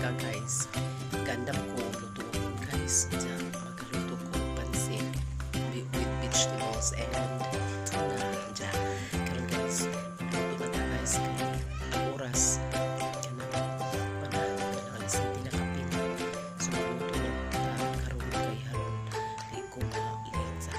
ka, guys. Gandam ko lutuon, guys. Diyan, magaluto ko pansit with vegetables and tuna. Diyan. Karon, guys, magluto na ta, guys. Kay ang oras kanang mana kanang alas 7 na kapin. So magluto na ta karon kay haron di ko ma-late sa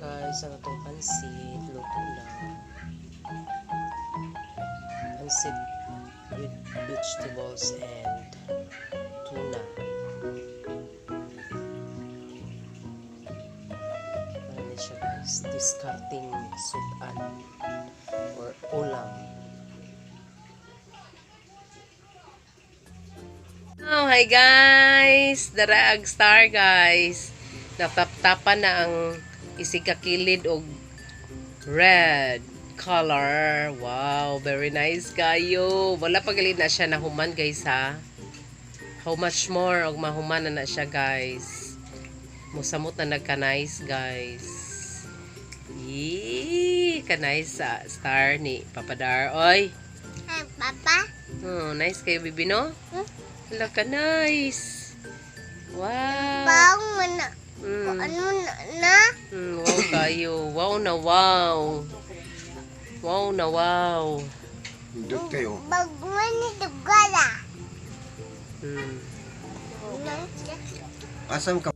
Guys, ang atong pansit, luto na. Pansit with vegetables and tuna. Ano na siya, guys? Discarding sudan or ulam. Oh, hi guys! Daraag star, guys. Nataptapan na ang isig kakilid og red color. Wow, very nice kayo. Wala pa gali na siya nahuman, guys, ha. How much more og mahuman na na siya, guys. Musamot na nagka-nice, guys. Yee, ka-nice sa star ni Papa Dar. Oy. Hi, Papa. Oh, nice kayo, bibi, no? Hmm? Hala ka, nice. Wow. Bang mo na. Ano na, na? Wow kayo. Wow na wow. Wow na wow. Hindot kayo. Bag mo ni Dugala. Asan ka?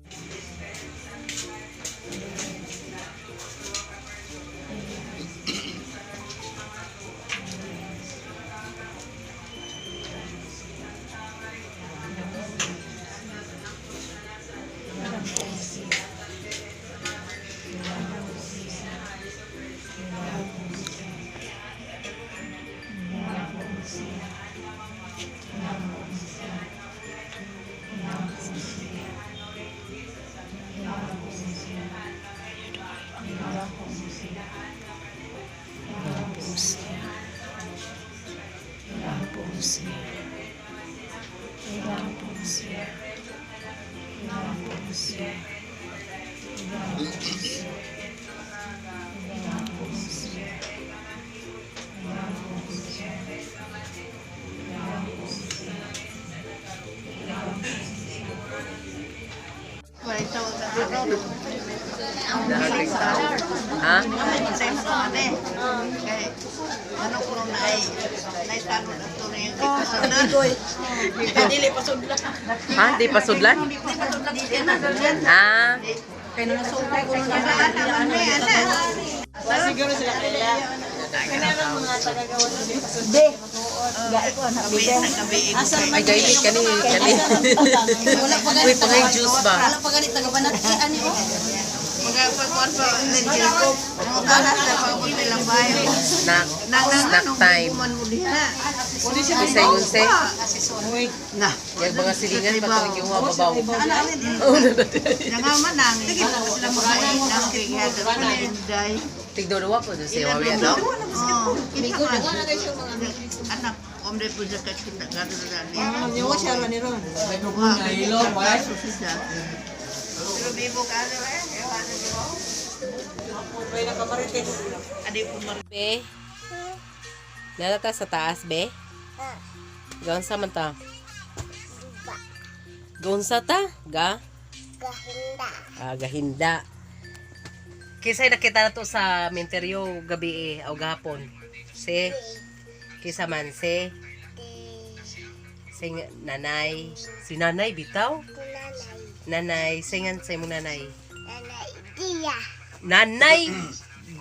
Ha? Ha? Di pa sudlan? Ah. Ay, gaili kani kani. Uy, pangay juice ba? Wala pa ganit tagabanat eh ani oh. Snack. Snack time. Bisay gunse. Na. Yung mga silingan pa itong yung babaw. Tigdolawa po doon sa Wawi, ano? Anak, omre po sa kita Be? Nalata sa taas, be? Ah, Gaunsa man ta? Ba. Gaunsa ta? Ga? Gahinda. Ah, gahinda. Kisay nakita na to sa minteryo gabi eh, o gahapon. Si? Kisa man si? Di. Si nanay. Si nanay bitaw? Nanay. Nanay, singan sa imong nanay. Nanay. Dia. Nanay!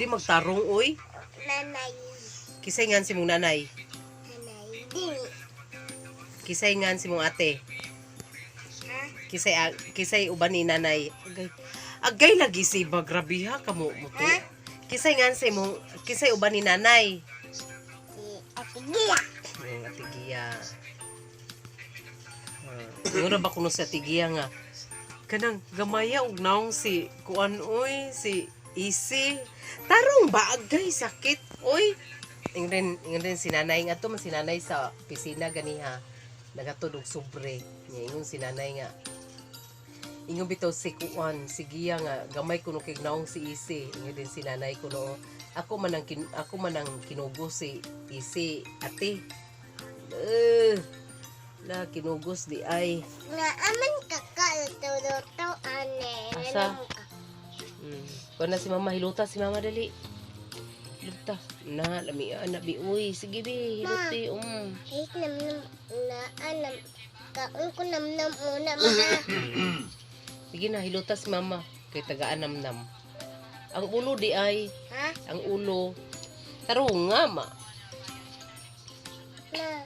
Di magtarong oy. Nanay. Kisay ngan si mong nanay. Nanay. Di. Kisay ngan si mong ate. Ha? Kisay kisay uban ni nanay. Agay. Agay lagi si bagrabiha kamo mo to. Kisay ngan si mong kisay uban ni nanay. Si Ate Gia. Yung Ate Gia. Ngura ba kuno sa Ate Gia nga? Kanang gamaya og naong si kuan oy si Isi. Tarong ba agay sakit oy. Ingren si nanay nga to man si nanay sa pisina ganiha. Nagatod og sobre. Nya ingon si nanay nga ingon bitaw si kuan si Gia nga gamay kuno kay naong si Isi. Ingon din si nanay kuno ako man ang kinugos si Isi ate. Eh, la kinugos di ay. Naaman ka ka. Turuto ane. Asa? Nanam ka. Kuan na si mama, hiluta si mama dali. Hiluta. Na lami ana bi uy, sige bi, hiluti. Hit nam nam na anam. Kaon ko nam nam una ma. Sige na, hiluta si mama kay tagaan namnam. Ang ulo di ay, Ha? ang ulo. Tarong nga ma. Na.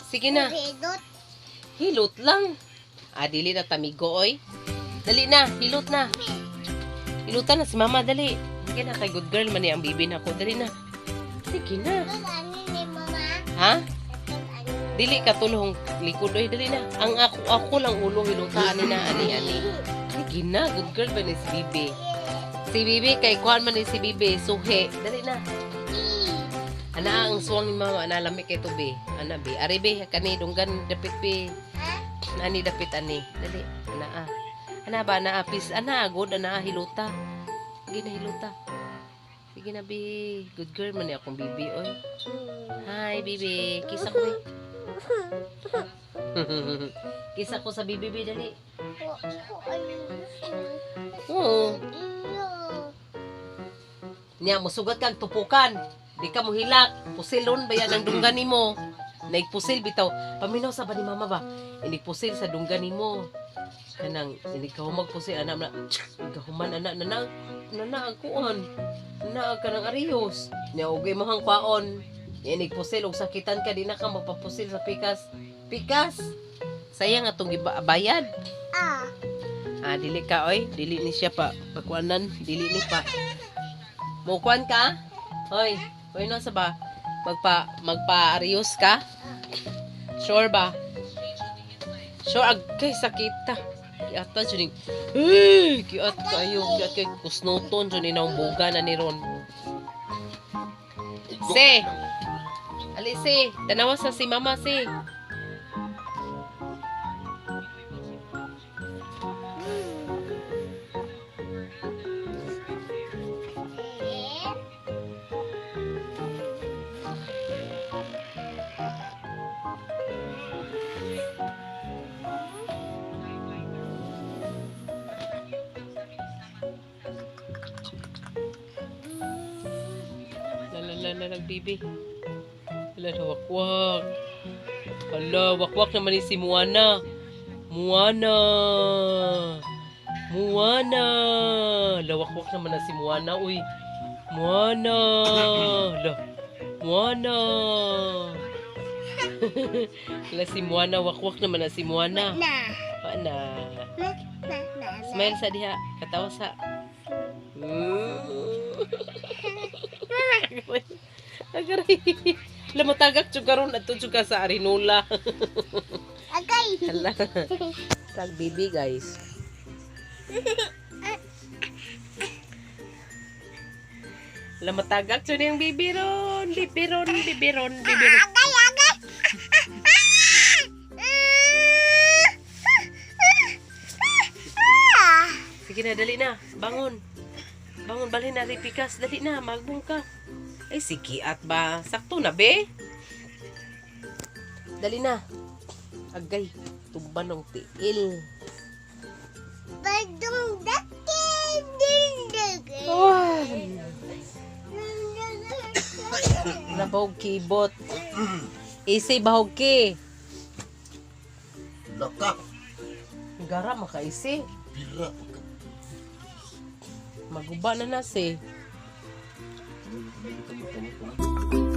Sige na, Hidot. hilot lang. Ah, dili na tamigo oy. Dali na, hilot na. Hilutan na si mama, dali. Sige na, kay good girl man ni ang bibi na ako. Dali na. Sige na. Tul ani ni mama. Ha? Tul ani. Dili ka tulong likod oy, dali na. Ang ako ako lang ulo hiluta ani na ani ani. Sige na, good girl ba ni si Bibi? Si Bibi kay kuan man ni si Bibi, suhi. Dali na. Ana ang suwang ni mama, ana lami kay tubi. Ana bi, ari bi kani dunggan dapit bi. Ha? Ani dapit ani. Dali, ana ah. Ana ba ana apis ana good ana hiluta. Sige na hiluta. Sige na bi. Good girl man ni akong bibi oy. Hi bibi, kiss ako bi. Kiss ako sa bibi bi dali. Ko ko ay. Oo. Iyo. Nya musugat kag tupukan. Di ka mohilak. Pusilon ba yan ang dunggan nimo? Naigpusil bitaw. Paminaw sa ba ni mama ba? Inigpusil sa dunggan nimo. Kanang inig ka humagpusil ana na gahuman ana na na na na kuon. Na kanang ariyos. Nya og imong kwaon. Nya inigpusil og sakitan ka di na ka mapapusil sa pikas. Pikas. Sayang atong gibayad. Ah. Ah, dili ka oy, dili ni siya pa pakuanan, dili ni pa. Mukuan ka? Hoy, hoy no sa ba? Magpa-arios ka? Sure ba? Sure agkay sakita. Kiata jud ning. Eh, kiat kayo, kiat kay kusnoton jud ni naong buga na ni ron. Se. Ali se, tanawa sa si mama se. Eh. La la la la la bibi. La la wakwak. Hala, wakwak naman ni si Moana. Moana. Moana. La wakwak naman na si Moana, uy. Moana. La. Moana. La si Moana, wakwak naman na si Moana. Na. Moana. Na na na. Smile sa diha. Katawa sa. Agaray. Lamatagak jud karon adto jud ka sa Arinula. Agay. Hala. Tag baby, guys. Lamatagak jud yung baby ron, baby ron, baby ron, baby ron. Agay, agay. Sige na, dali na. Bangon. Bangon, balhin na, ripikas. Dali na, magbong ka. Ay, sige at ba? Sakto na, be? Dali na. Agay, tumba ng tiil. Badong daki dindig. Nabog kibot. Isi bahog ki. Laka. Gara makaisi. Bira. Maguba na nasi. Tama, tama, tama.